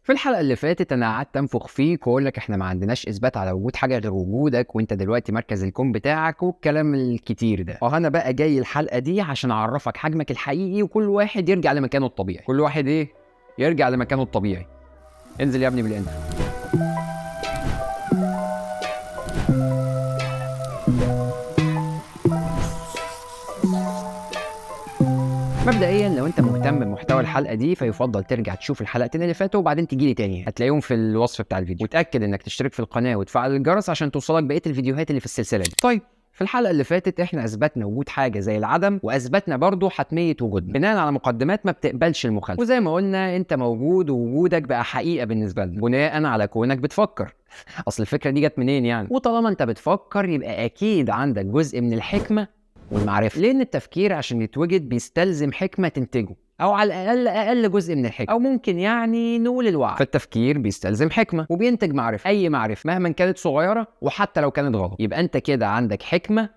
في الحلقة اللي فاتت انا قعدت انفخ فيك واقول لك احنا ما عندناش اثبات على وجود حاجة غير وجودك، وانت دلوقتي مركز الكون بتاعك والكلام الكتير ده. انا بقى جاي الحلقة دي عشان اعرفك حجمك الحقيقي، وكل واحد يرجع لمكانه الطبيعي. كل واحد ايه؟ يرجع لمكانه الطبيعي. انزل يا ابني بال intro. مبدئيا لو انت مهتم بمحتوى الحلقة دي فيفضل ترجع تشوف الحلقتين اللي فاتوا وبعدين تجي لي تاني، هتلاقيهم في الوصف بتاع الفيديو. وتاكد انك تشترك في القناة وتفعل الجرس عشان توصلك بقية الفيديوهات اللي في السلسلة دي. طيب في الحلقة اللي فاتت احنا اثبتنا وجود حاجة زي العدم، واثبتنا برضو حتمية وجودنا بناء على مقدمات ما بتقبلش المخالفة. وزي ما قلنا انت موجود ووجودك بقى حقيقة بالنسبة لنا بناء على كونك بتفكر. اصل الفكرة دي جت منين يعني؟ وطالما انت بتفكر يبقى اكيد عندك جزء من الحكمة والمعرفة، لان التفكير عشان يتوجد بيستلزم حكمه تنتجه، او على الاقل اقل جزء من الحكمة، او ممكن يعني نقول الوعي. فالتفكير بيستلزم حكمه وبينتج معرفة، اي معرفة مهما كانت صغيرة وحتى لو كانت غلط. يبقى انت كده عندك حكمه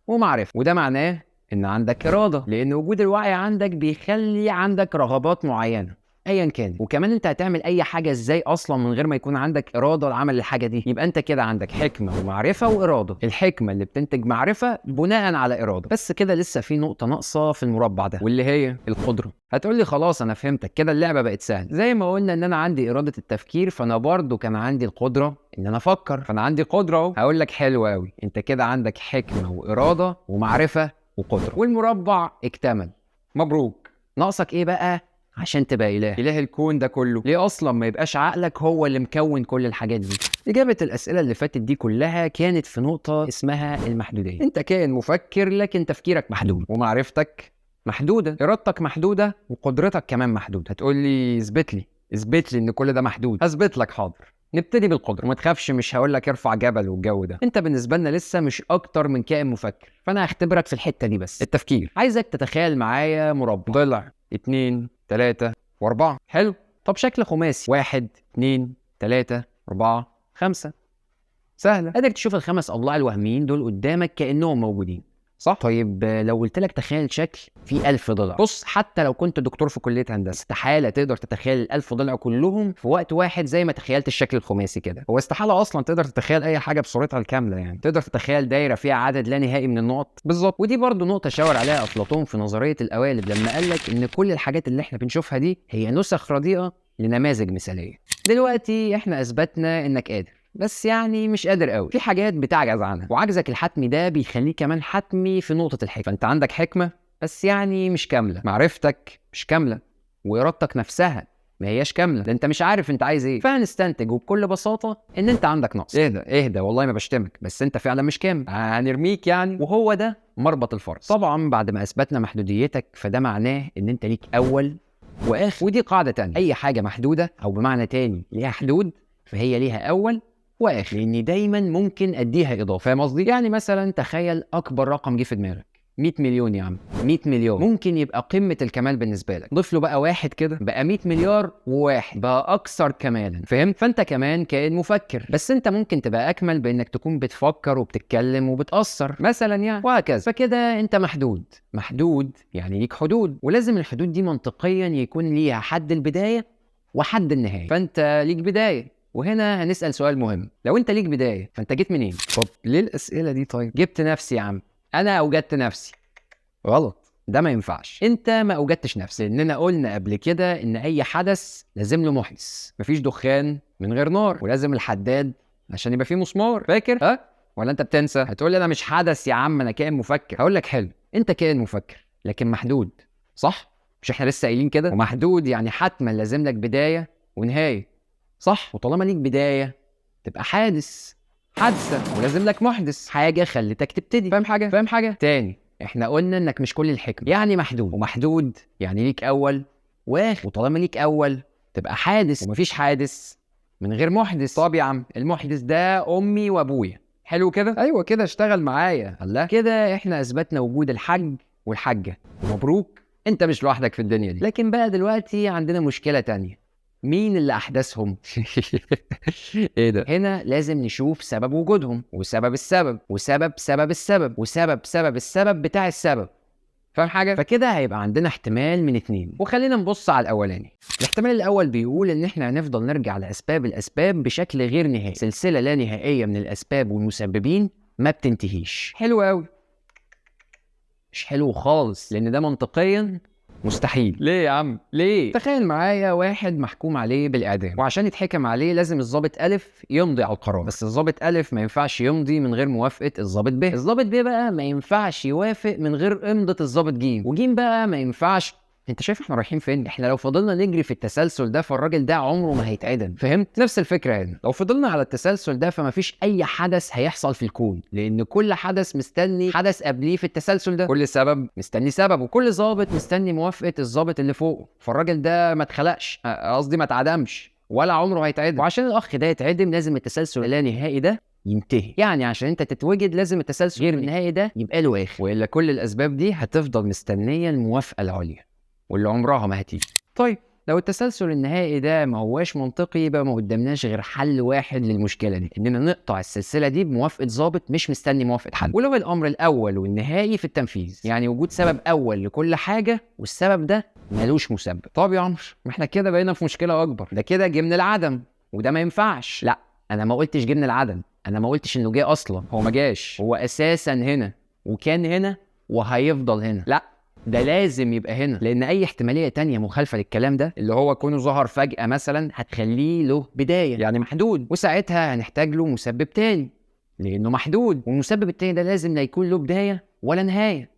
ومعرفة، وده معناه ان عندك اراده، لان وجود الوعي عندك بيخلي عندك رغبات معينة ايا كان. وكمان انت هتعمل اي حاجة ازاي اصلا من غير ما يكون عندك اراده لعمل الحاجة دي؟ يبقى انت كده عندك حكمه ومعرفة واراده، الحكمة اللي بتنتج معرفة بناء على اراده. بس كده لسه في نقطة ناقصه في المربع ده، واللي هي القدرة. هتقول لي خلاص انا فهمتك كده، اللعبة بقت سهلة. زي ما قلنا ان انا عندي اراده التفكير، فانا برضو كان عندي القدرة ان انا افكر، فانا عندي قدره اهو. هقول لك حلو قوي، انت كده عندك حكمه واراده ومعرفة وقدره، والمربع اكتمل. مبروك. ناقصك ايه بقى عشان تبقى اله؟ اله الكون ده كله. ليه اصلا ما يبقاش عقلك هو اللي مكون كل الحاجات دي؟ اجابه الاسئلة اللي فاتت دي كلها كانت في نقطة اسمها المحدوديه. انت كائن مفكر لكن تفكيرك محدود، ومعرفتك محدودة، ارادتك محدودة، وقدرتك كمان محدودة. هتقول لي اثبت لي، اثبت لي ان كل ده محدود. هثبت لك، حاضر. نبتدي بالقدرة، وما تخافش مش هقول لك ارفع جبل والجو ده. انت بالنسبة لنا لسه مش اكتر من كائن مفكر، فانا هختبرك في الحتة دي بس. التفكير، عايزك تتخيل معايا مربع، ضلع، 2 3 و4. حلو. طب شكل خماسي، 1 2 3 4 5. سهلة. قادر تشوف الخمس اضلاع الوهميين دول قدامك كانهم موجودين، صح؟ طيب لو قلت لك تخيل شكل فيه 1000 ضلع. بص، حتى لو كنت دكتور في كليه هندسة استحالة تقدر تتخيل ال1000 ضلع كلهم في وقت واحد زي ما تخيلت الشكل الخماسي كده. هو استحالة اصلا تقدر تتخيل اي حاجة بصورتها الكاملة، يعني تقدر تتخيل دايرة فيها عدد لا نهائي من النقط بالظبط. ودي برضو نقطة شاور عليها افلاطون في نظرية القوالب لما قال لك ان كل الحاجات اللي احنا بنشوفها دي هي نسخ رديئة لنماذج مثاليه. دلوقتي احنا اثبتنا انك قادر، بس يعني مش قادر قوي، في حاجات بتعجز عنها، وعجزك الحتمي ده بيخليك كمان حتمي في نقطة الحكمة. فانت عندك حكمة بس يعني مش كاملة، معرفتك مش كاملة، وإرادتك نفسها ما هياش كاملة، ده انت مش عارف انت عايز ايه. فهنستنتج وبكل بساطة ان انت عندك نقص. اهدى اهدى، والله ما بشتمك، بس انت فعلا مش كامل، هنرميك يعني. وهو ده مربط الفرس. طبعا بعد ما اثبتنا محدوديتك فده معناه ان انت ليك اول واخر، ودي قاعدة تانية، اي حاجة محدودة او بمعنى تاني ليها حدود فهي ليها اول واخر، لاني دايما ممكن اديها اضافه. فاهم قصدي؟ يعني مثلا تخيل اكبر رقم جه في دماغك 100 مليون، يا عم 100 مليون ممكن يبقى قمة الكمال بالنسبة لك. ضيف له بقى واحد كده، بقى 100 مليار وواحد، بقى اكثر كمالا. فهمت؟ فانت كمان كائن مفكر، بس انت ممكن تبقى اكمل بانك تكون بتفكر وبتتكلم وبتاثر مثلا يعني، وهكذا. فكده انت محدود. محدود يعني ليك حدود، ولازم الحدود دي منطقيا يكون ليها حد البداية وحد النهاية. فانت ليك بداية، وهنا هنسأل سؤال مهم، لو انت ليك بداية فانت جيت منين؟ طب ليه الأسئلة دي؟ طيب جبت نفسي يا عم، انا اوجدت نفسي. غلط، ده ما ينفعش، انت ما اوجدتش نفسك، لاننا قلنا قبل كده ان اي حدث لازم له محدث، مفيش دخان من غير نار، ولازم الحداد عشان يبقى فيه مسمار. فاكر؟ ها؟ ولا انت بتنسى؟ هتقول لي انا مش حدث يا عم، انا كائن مفكر. هقول لك حلو، انت كائن مفكر لكن محدود، صح؟ مش احنا لسه قايلين كده؟ ومحدود يعني حتما لازم لك بداية ونهاية، صح؟ وطالما ليك بداية تبقى حادث، حادثة، ولازم لك محدث، حاجة خلتك تبتدي. فاهم حاجة؟ فاهم حاجة؟ تاني، احنا قلنا انك مش كل الحكمة، يعني محدود، ومحدود يعني ليك أول واخر، وطالما ليك أول تبقى حادث، ومفيش حادث من غير محدث. طب يا عم المحدث ده أمي وأبويا، حلو كده؟ أيوه كده، اشتغل معايا. الله، كده احنا أثبتنا وجود الحج والحجة، ومبروك، انت مش لوحدك في الدنيا دي. لكن بقى دلوقتي عندنا مشكلة تانية، مين اللي احدثهم؟ ايه ده؟ هنا لازم نشوف سبب وجودهم، وسبب السبب، وسبب سبب السبب، وسبب سبب السبب بتاع السبب. فاهم حاجة؟ فكده هيبقى عندنا احتمال من اتنين، وخلينا نبص على الاولاني. الاحتمال الاول بيقول ان احنا هنفضل نرجع لاسباب الاسباب بشكل غير نهائي، سلسلة لا نهائية من الاسباب والمسببين ما بتنتهيش. حلو قوي. مش حلو خالص، لان ده منطقيا مستحيل. ليه يا عم؟ ليه؟ تخيل معايا واحد محكوم عليه بالاعدام، وعشان يتحكم عليه لازم الضابط الف يمضي على القرار، بس الضابط الف ما ينفعش يمضي من غير موافقة الضابط ب، الضابط ب بقى ما ينفعش يوافق من غير امضه الضابط ج، وج بقى ما ينفعش. انت شايف احنا رايحين فين؟ احنا لو فضلنا نجري في التسلسل ده فالراجل ده عمره ما هيتعدم. فهمت؟ نفس الفكرة هنا، لو فضلنا على التسلسل ده فما فيش اي حدث هيحصل في الكون، لان كل حدث مستني حدث قبليه في التسلسل ده، كل سبب مستني سبب، وكل ضابط مستني موافقة الضابط اللي فوقه. فالراجل ده ما اتخلقش، قصدي ما اتعدمش ولا عمره هيتعدم. وعشان الاخ ده يتعدم لازم التسلسل اللانهائي ده ينتهي، يعني عشان انت تتوجد لازم التسلسل غير النهائي ده يبقى له اخر، والا كل الاسباب دي هتفضل مستنيه الموافقة العليا واللي عمرها ما هتيجي. طيب لو التسلسل النهائي ده ما هواش منطقي، يبقى ما قدامناش غير حل واحد للمشكلة دي، اننا نقطع السلسلة دي بموافقة ضابط مش مستني موافقة حد، ولو الامر الاول والنهائي في التنفيذ، يعني وجود سبب اول لكل حاجة والسبب ده ملوش مسبب. طب يا عمرو ما احنا كده بقينا في مشكلة اكبر، ده كده جه من العدم وده ما ينفعش. لا، انا ما قلتش جه من العدم، انا ما قلتش انه جه اصلا، هو ما جاش، هو اساسا هنا وكان هنا وهيفضل هنا. لا، ده لازم يبقى هنا، لان اي احتمالية تانية مخالفة للكلام ده اللي هو كونه ظهر فجاة مثلا هتخليه له بداية، يعني محدود، وساعتها هنحتاج له مسبب تاني لانه محدود، والمسبب التاني ده لازم لا يكون له بداية ولا نهاية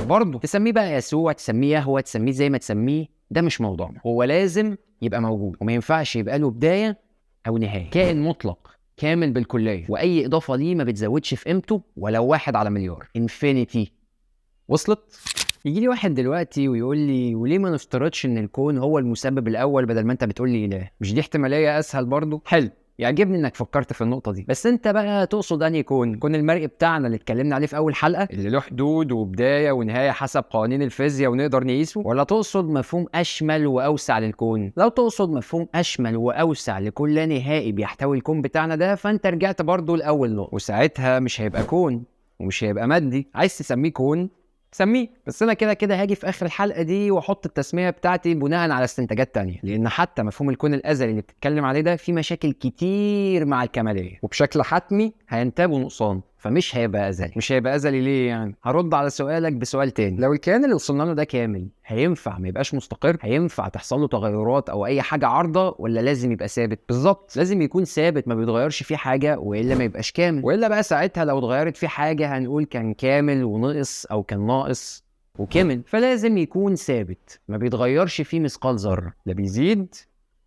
برضه. تسميه بقى يسوع، تسميه يهوه، تسميه زي ما تسميه، ده مش موضوعنا، هو لازم يبقى موجود وما ينفعش يبقى له بداية او نهاية. كائن مطلق كامل بالكلية، واي اضافه ليه ما بتزودش في قيمته ولو 1 على مليار. infinity. وصلت؟ يجي لي واحد دلوقتي ويقول لي وليه ما نفترضش ان الكون هو المسبب الاول بدل ما انت بتقول لي اله؟ مش دي احتمالية اسهل برضه؟ حلو، يعجبني انك فكرت في النقطة دي، بس انت بقى تقصد انهي كون؟ كون المرئي بتاعنا اللي اتكلمنا عليه في اول حلقة، اللي له حدود وبداية ونهاية حسب قوانين الفيزياء ونقدر نقيسه، ولا تقصد مفهوم اشمل واوسع للكون؟ لو تقصد مفهوم اشمل واوسع لكل لا نهائي بيحتوي الكون بتاعنا ده، فانت رجعت برضه لاول نقطة، وساعتها مش هيبقى كون ومش هيبقى مادي. عايز تسميه كون سميه، بس انا كده كده هاجي في اخر الحلقة دي واحط التسمية بتاعتي بناء على استنتاجات تانية، لان حتى مفهوم الكون الازلي اللي بتتكلم عليه ده فيه مشاكل كتير مع الكماليه، وبشكل حتمي هينتابه نقصان، فمش هيبقى ازلي. مش هيبقى ازلي ليه يعني؟ هرد على سؤالك بسؤال تاني، لو الكيان اللي وصلنا له ده كامل هينفع ما يبقاش مستقر؟ هينفع تحصل له تغيرات او اي حاجة عارضه، ولا لازم يبقى ثابت؟ بالظبط، لازم يكون ثابت ما بيتغيرش فيه حاجة، والا ما يبقاش كامل، والا بقى ساعتها لو اتغيرت فيه حاجة هنقول كان كامل ونقص او كان ناقص وكمل. فلازم يكون ثابت ما بيتغيرش فيه مثقال ذره، لا بيزيد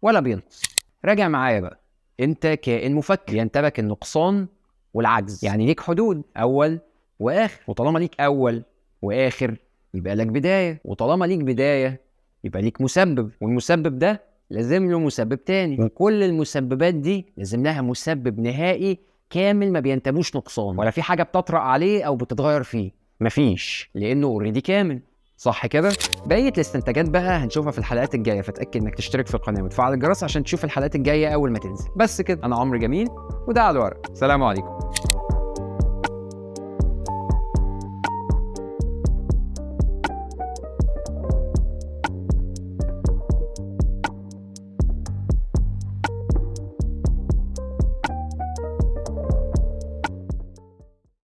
ولا بينقص. راجع معايا بقى، انت كائن مفكر ينتبك النقصان والعجز، يعني ليك حدود اول واخر، وطالما ليك اول واخر يبقى لك بداية، وطالما ليك بداية يبقى ليك مسبب، والمسبب ده لازم له مسبب تاني، وكل المسببات دي لازم لها مسبب نهائي كامل ما بينتابوش نقصان ولا في حاجة بتطرأ عليه او بتتغير فيه، مفيش، لانه already كامل. صح كده؟ بقية الاستنتاجات بقى هنشوفها في الحلقات الجاية، فتاكد انك تشترك في القناة وتفعل الجرس عشان تشوف الحلقات الجاية اول ما تنزل. بس كده، انا عمرو جميل وده على الورق. سلام عليكم.